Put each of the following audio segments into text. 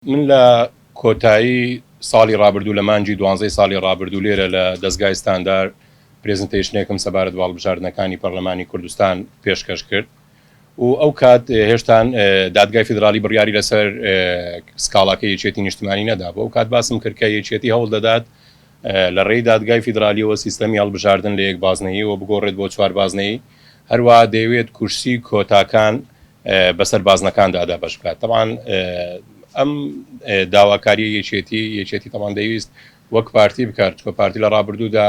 من لە کۆتایی ساڵی ڕابردوو لە مانگی دوانزەی ساڵی ڕابردوو لێرە لە دەزگای ستاندار presentation ێکم سەبارەت بە هەڵبژاردنەکانی پەرلەمانی کوردستان پێشکەش کرد و ئەو کات هێشتان دادگای فیدراڵی بڕیاری لەسەر سکاڵاکەی یەکێتی نیشتمانی نەدابوو. ئەو کات باسم کرد کە یەکێتی هەوڵ دەدات لە ڕێی دادگای فیدرالیەوە سیستەمی هەڵبژاردن لە یەک بازنەییەوە بگۆڕێت بۆ چوار بازنەیی، هەروەها دەیەوێت کورسی کۆتاکان بەسەر بازنەکاندا دابەش بکات. تەبعەن ئەم داواکاریە یەکێتی، یەکێتی تەبعەن دەیویست وەک پارتی بکات، چونکە پارتی لە ڕابردوودا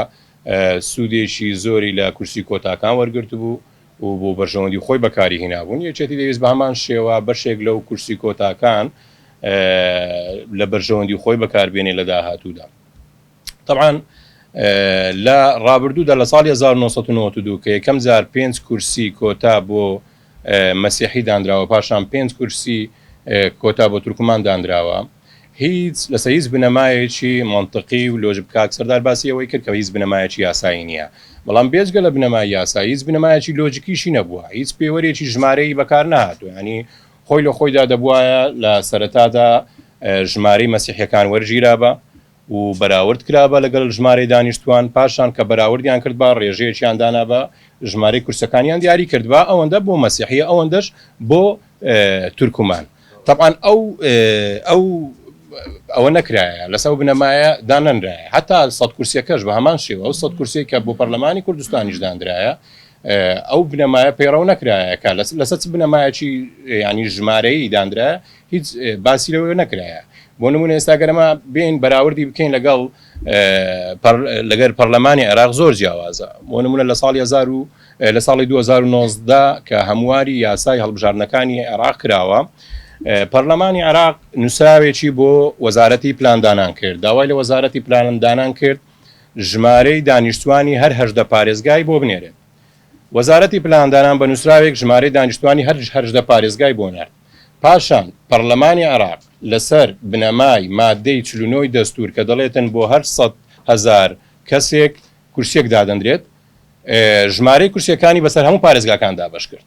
سوودێکی زۆری لە کورسی کۆتاکان وەرگرتبوو و بۆ بەرژەوەندی خۆی بەکاری هینابوون، یەکێتی دەیویست بە هەمان شێوە بەشێک لەو کورسی کۆتاکان لە بەرژەوەندی خۆی بەکاربێنێ لە داهاتوودا. تەبعەن لە ڕابردوودا لە ساڵی 1992 کە یەکەم جار پێنج کورسی کۆتا بۆ مەسیحی دانراوە پاشان پێنج کورسی کۆتا بۆ تورکمان دانراوە هیچ لەسەر هیچ بنەمایەکی مەنتقی و لۆژ کاک سەردار باسی ئەوەی کرد کە هیچ بنەمایەکی یاسایی نییە بەڵام بێجگە لە بنەمای یاسایی هیچ بنەمایەکی لۆجیکیشی نەبووە هیچ پێوەرێکی ژمارەیی بەکار نەهاتووە یانی خۆی لە خۆیدا دەبوایە لە سەرەتادا ژمارەی مەسیحیەکان وەرگیرابا و بەراورد کرابا لەگەڵ ژمارەی دانیشتوان، پاشان کە بەراوردیان کردبا ڕێژەیەکیان دانابا ژمارەی کورسەکانیان دیاری کردبا ئەوەندە بۆ مەسیحیە ئەوەندەش بۆ تورکمان. تەبعەن ئەو ئەو ئەوە نەکرایە لەسەر ئەو بنەمایە دانەنرایە هەتا سەد کورسیەکەش بە هەمان شێوە ئەو سەد کورسیەی کە بۆ پەرلەمانی کوردستانیش داندرایە ئەو بنەمایە پەیڕەو نەکرایە کە لەسەر چ بنەمایەکی ینی ژمارەیی دانرایە هیچ باسی لەوە نەکرایە بۆ نمونە ئێستا گەرەمە بین بەراوردی بکەین لەگەڵ لەگەر پەرلەمانی عێراق زۆر جیاوازە بۆ نمونە لە ساڵی 1000 و لە ساڵی 2019 کە هەمواری یاسای هەڵبژاردنەکانی عێراق کراوە پەرلەمانی عێراق نووسراوێکی بۆ وەزارەتی پلاندانان کرد داوای لە وەزارەتی پلاندانان کرد ژمارەی دانیشتوانی هەر 18 پارێزگای بۆ بنێرێت. وەزارەتی پلاندانان بە نووسراوێک ژمارەی دانیشتوانی هەر 18 پارێزگای بۆ نارد. پاشان پەرلەمانی عێراق لەسەر بنەمای ماددەی 49 ی دەستوور کە دەڵێتن بۆ هەر 100,000 کەسێک کورسیەک دادەنرێت، ژمارەی کورسیەکانی بەسەر هەموو پارێزگاکان دابەش کرد.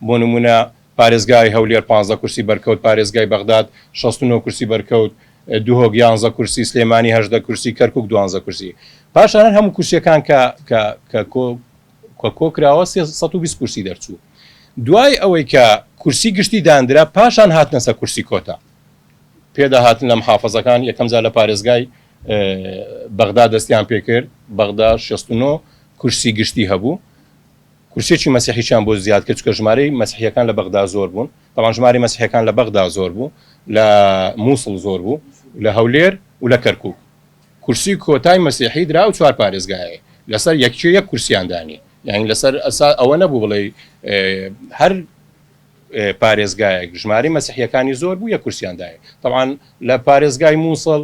بۆ نموونە پارێزگای هەولێر 15 کورسی بەرکەوت، پارێزگای بەغداد 69 کورسی بەرکەوت، دهۆک 11 کورسی، سلێمانی 18 کورسی، کەرکوک 12 کورسی. پاشان هەر هەموو کورسیەکان کە کە کە کۆ کە کۆکراوە 320 کورسی دەرچوو. دوای ئەوەی کە کورسی گشتی داندرا پاشان هاتنە سەر کورسی کۆتا. پێداهاتن لە محافەزەکان یەکەم جار لە پارێزگای بەغدا دەستیان پێکرد، بەغدا 69 کورسی گشتی هەبوو، کورسیەکی مەسیحیشیان بۆ زیاد کرد، چونکە ژمارەی مەسیحیەکان لە بەغدا زۆر بوون، تەبعەن ژمارەی مەسیحیەکان لە بەغدا زۆر بوو، لە موسڵ زۆر بوو، لە هەولێر و لە کەرکوک. کورسی کۆتای مەسیحی درا ئەو چوار پارێزگایەی لەسەر یەکێ یەک کورسیان دانی، یانی لەسەر ئەسا ئەوە نەبوو بڵێی هەر پارێزگایەک ژمارەی مەسیحیەکانی زۆر بوو یەک کورسیان دایە. تەبعەن لە پارێزگای موسڵ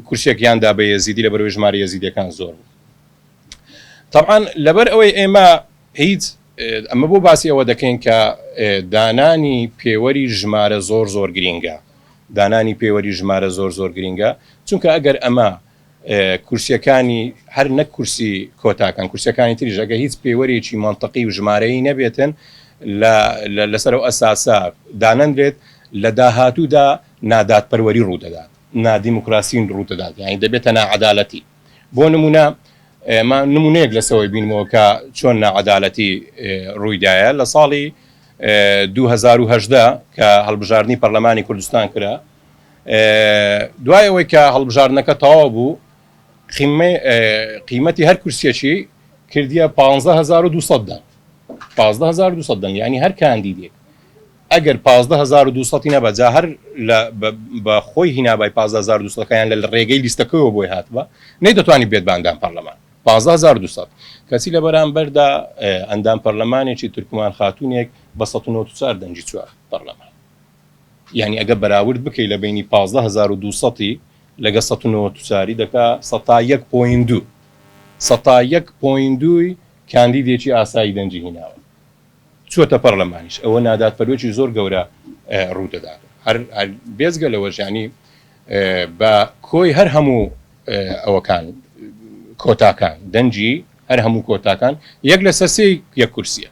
کورسیەکیان دا بە یەزیدی لەبەرئەوەی ژمارەی یەزیدیەکان زۆر بوو. تەبعەن لەبەر ئەوەی ئێمە هیچ ئەمە بۆ باسی ئەوە دەکەین کە دانانی پێوەری ژمارە زۆر زۆر گرینگە دانانی پێوەری ژمارە زۆر زۆر گرینگە چونکە ئەگەر ئەمە کورسیەکانی هەر نەک کورسی کۆتاکان کورسیەکانی تریش ئەگە هیچ پێوەرێکی مەنتقی و ژمارەیی نەبێتن لەسەر ئەو ئەساسە دانەنرێت لە داهاتوودا نادادپەروەری ڕوودەدات نادیموکراسی ڕوودەدات یانی دەبێتە ناعەدالەتی بۆ نمونە ئێمە نمونەیەک لەسەوەی بینمەوە کە چۆن ناعەدالەتی ڕوویدایە لە ساڵی 2018 کە هەڵبژاردنی پەرلەمانی کوردستان کرا دوای ئەوەی کە هەڵبژاردنەکە تەواو بوو قیمەتی هەر کورسیەکی کردیە 15200 دەنگ 15200 دەنگ یعنی هەر کاندیدێک ئەگەر 15200 نەبا جا هەر لە بە خۆی هینابای 15200 ەکەیان لە ڕێگەی لیستەکەیەوە بۆی هاتبا نەیدەتوانی بێت بە ئەندام پەرلەمان 15200 کەچی لە بەرامبەردا ئەندام پەرلەمانێکی تورکمان خاتوونێک بە 194 دەنگی چووە پەرلەمان. یانی ئەگەر بەراورد بکەی لە بەینی 15200 ی لەگە 194 ی دەکا سەتا یەک point دوو سەتا یەک point دووی کاندیدێکی ئاسایی دەنگی هیناوە چووەتە پەرلەمانیش ئەوە نادادپەروەکی زۆر گەورە ڕوو دەدات هەر بێجگە لەوەش یانی بە کۆی هەر هەموو ئەوەکان کۆتاکان دەنگی هەر هەموو کۆتاکان یەک لەسەر سێی یەک کورسیە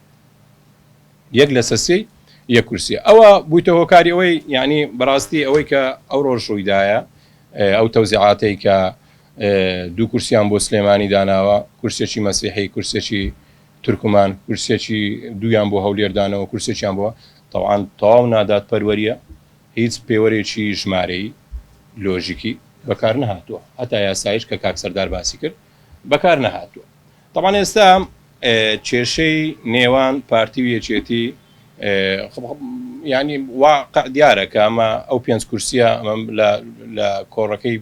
یەک لەسەر سێی یەک کورسیە. ئەوە بوویتە هۆکاری ئەوەی یانی بەڕاستی ئەوەی کە ئەو ڕۆژ ڕوویدایە ئەو تەوزیعاتەی کە دوو کورسیان بۆ سلێمانی داناوە، کورسێکی مەسیحی، کورسێکی تورکمان، کورسێکی دوویان بۆ هەولێر دانەوە، کورسێکیان بۆ تەبعەن تەواو نادادپەروەریە، هیچ پێوەرێکی ژمارەیی، لۆژیکی بەکار نەهاتووە، هەتا یاسایش کە کاک سەردار باسی کرد بەکار نەهاتووە. تەبعەن ئێستا کێشەی نێوان پارتی و یەکێتی یانی واقع دیارە کە ئەمە ئەو پێنج کورسیە ئەمە لە کۆڕەکەی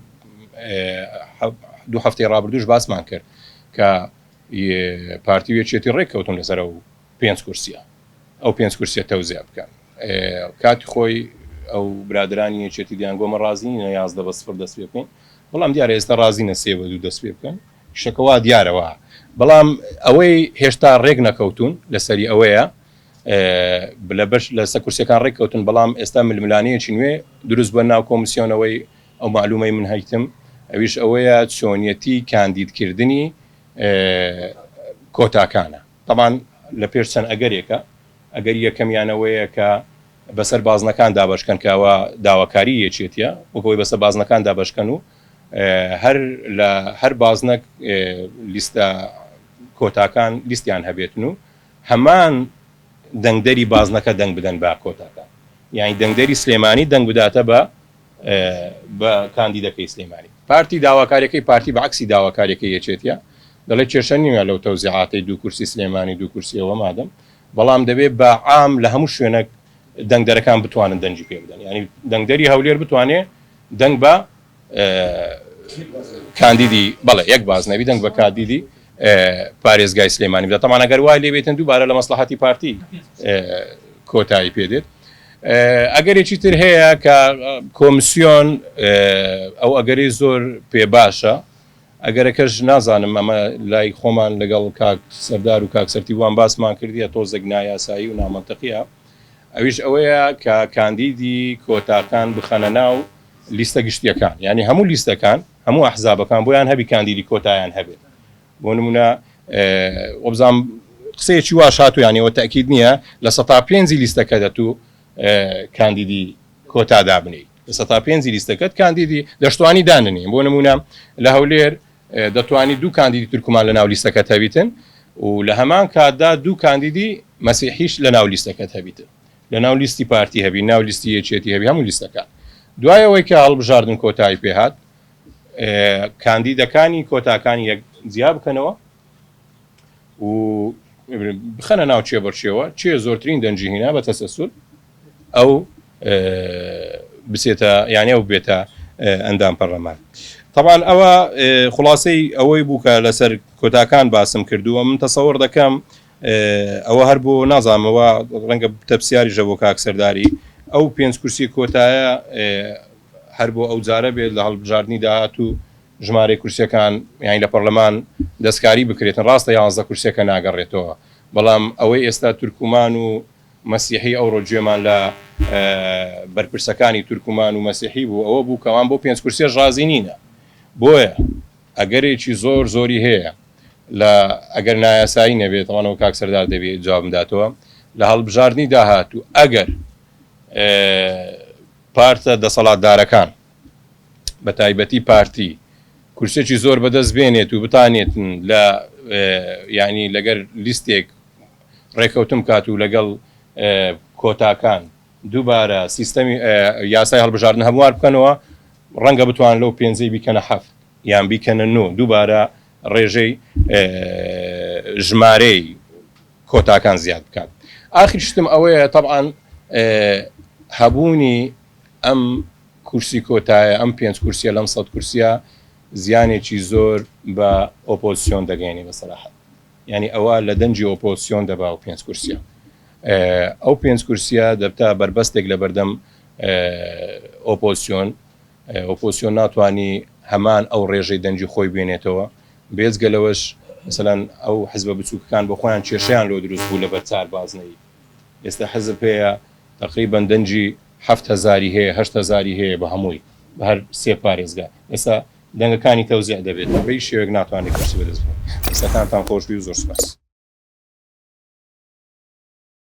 دوو هەفتەی ڕابردووش باسمان کرد کە پارتی و یەکێتی ڕێککەوتون لەسەر ئەو پێنج کورسیە ئەو پێنج کورسیە تەوزیع بکەن کاتی خۆی ئەو برادرانی یەکێتی دیان گۆمە ڕازی نینە 11 بە سفر دەست پێ بکەین بەڵام دیارە ئێستا ڕازینە سێ بە دوو دەست پێ بکەن شتەکە وا دیارە وا بەڵام ئەوەی هێشتا ڕێک نەکەوتون لەسەری ئەوەیە لە بەش لەسە کورسەکان ڕێک کەوتن بەڵام ئێستا ململانەیەکی نوێ دروست بە ناو کۆمسیۆنەوەی ئەو معلومەی من هەیتم ئەویش ئەوەیە چۆنیەتی کاندیدکردنی کۆتاکانە تەبان لە پێش چەند ئەگەرێکە ئەگەری یەکەمیان ئەوەیە کە بەسەر بازنەکان دابەشکەن کە ئەوە داواکاری یەکێتیە وەک ئەوەی بەسەر بازنەکان دابەشکەن و هەر لە هەر بازنەک لیستە کۆتاکان لیستیان هەبێتن و هەمان دەنگدەری بازنەکە دەنگ بدەن بە کۆتاکان یانی دەنگدەری سلێمانی دەنگ بداتە بە بە کاندیدەکەی سلێمانی. پارتی داواکاریەکەی پارتی بە عەکسی داواکاریەکەی یەکێتیە دەڵێت کێشە نیە لەو تەوزیعاتەی دوو کورسی سلێمانی دوو کورسی ئەوە مادەم بەڵام دەبێ بە عام لە هەموو شوێنەک دەنگدەرەکان بتوانن دەنگی پێ بدەن یانی دەنگدەری هەولێر بتوانێ دەنگ بە کاندیدی بەڵێ یەک باز نەبی دەنگ بە کادیدی پارێزگای سلێمانی بدات تەمان ئەگەر وای لێ بێتن دووبارە لە مەسلحەتی پارتی کۆتایی پێدێت ئەگەرێکی تر هەیە کە کۆمسیۆن ئەو ئەگەری زۆر پێ باشە ئەگەرەکەش نازانم ئەمە لای خۆمان لەگەڵ کاک سەردار و کاک سەرتیبوان باسمان کردیە تۆزێک نایاسایی و نامەنتقیە ئەویش ئەوەیە کە کاندیدی کۆتاکان بخەنە ناو لیستە گشتیەکان یانی هەموو لیستەکان هەموو ئەحزابەکان بۆیان هەبی کاندیدی کۆتایان هەبێت بۆ نمونە وەبزانم قسەیەکی واش هاتوو یانی ئەوە تەئکید نییە لە سەتا پێنجی لیستەکە دەتوو کاندیدی کۆتا دابنێی لە سەتا پێنجی لیستەکەت کاندیدی دەشتوانی داننی بۆ نمونە لە هەولێر دەتوانی دوو کاندیدی تورکمان لە ناو لیستەکەت هەبیتن و لە هەمان کاتدا دوو کاندیدی مەسیحیش لە ناو لیستەکەت هەبیتن لە ناو لیستی پارتی هەبی ناو لیستی یەکێتی هەبی هەموو لیستەکان دوای ئەوەی کە هەڵبژاردن کۆتایی پێهات کاندیدەکانی کۆتاکان یەک جیا بکەنەوە و بخەنە ناو کێبڕکێوە کێ زۆرترین دەنگی هینا بە تەسەسول ئەو بچێتە یانە و بێتە ئەندام پەرلەمان تەبان ئەوە خلاصەی ئەوەی بوو کە لەسەر کۆتاکان باسم کردووە من تەسەوڕ دەکەم ئەوە هەر بۆ نازانمەوە ڕەنگە تەپسیاریشە بۆ کاک سەرداری ئەو پێنج کورسی کۆتایە هەر بۆ ئەو جارە بێت لە هەڵبژاردنی داهاتوو ژمارەی کورسیەکان یانی لە پەڕلەمان دەستکاری بکرێتن ڕاستە یانزە کورسیەکە ناگەڕێتەوە بەڵام ئەوەی ئێستا تورکومان و مەسیحی ئەوڕۆ گوێمان لە بەرپرسەکانی تورکومان و مەسیحی بوو ئەوە بوو کەوان بۆ پێنج کورسیەش ڕازی نینە بۆیە ئەگەرێکی زۆر زۆری هەیە لە ئەگەر نایاسایی نەبێت تەوانەوە کاک سەردار دەبێت جوابم داتەوە لە هەڵبژاردنی داهاتوو ئەگەر پارتە دەسەڵاتدارەکان بە تایبەتی پارتی کورسێکی زۆر بەدەست بێنێت و بتانێتن لە یانی لەگەر لیستێک ڕێکەوتن بکات و لەگەڵ کۆتاکان دووبارە سیستەمی یاسای هەڵبژاردن هەموار بکەنەوە ڕەنگە بتوان لەو پێنجەی بیکەنە حەفت یان بیکەنە نۆ دووبارە ڕێژەی ژمارەی کۆتاکان زیاد بکات ئاخر شتم ئەوەیە تەبعەن هەبوونی ئەم کورسی کۆتایە ئەم پێنج کورسیە لەم سەد کورسیە زیانێکی زۆر بە ئۆپۆزسیۆن دەگەیەنێ بە سەراحەت یانی ئەوە لە دەنگی ئۆپۆزسیۆن دەبا و پێنج کورسیە ئەو پێنج کورسیە دەبتە بەربەستێک لە بەردەم ئۆپۆزسیۆن ئۆپۆزسیۆن ناتوانی هەمان ئەو ڕێژەی دەنگی خۆی بێنێتەوە بێجگە لەوەش مەسەلەن ئەو حزبە بچووکەکان بۆ خۆیان کێشەیان لۆ دروست بوو لەبەر چار بازنەیی ئێستا حزب هەیە تەقریبەن دەنگی حەفت هەزاری هەیە هەشت هەزاری هەیە بە هەمووی بە هەر سێ پارێزگا ئێستا دەنگەکانی تەوزیع دەبێت بە هیچ شێوەیەک ناتوانێت کورسی بەدەست بێنێت. دەستەکانتان خۆش بی و زۆر سوپاس.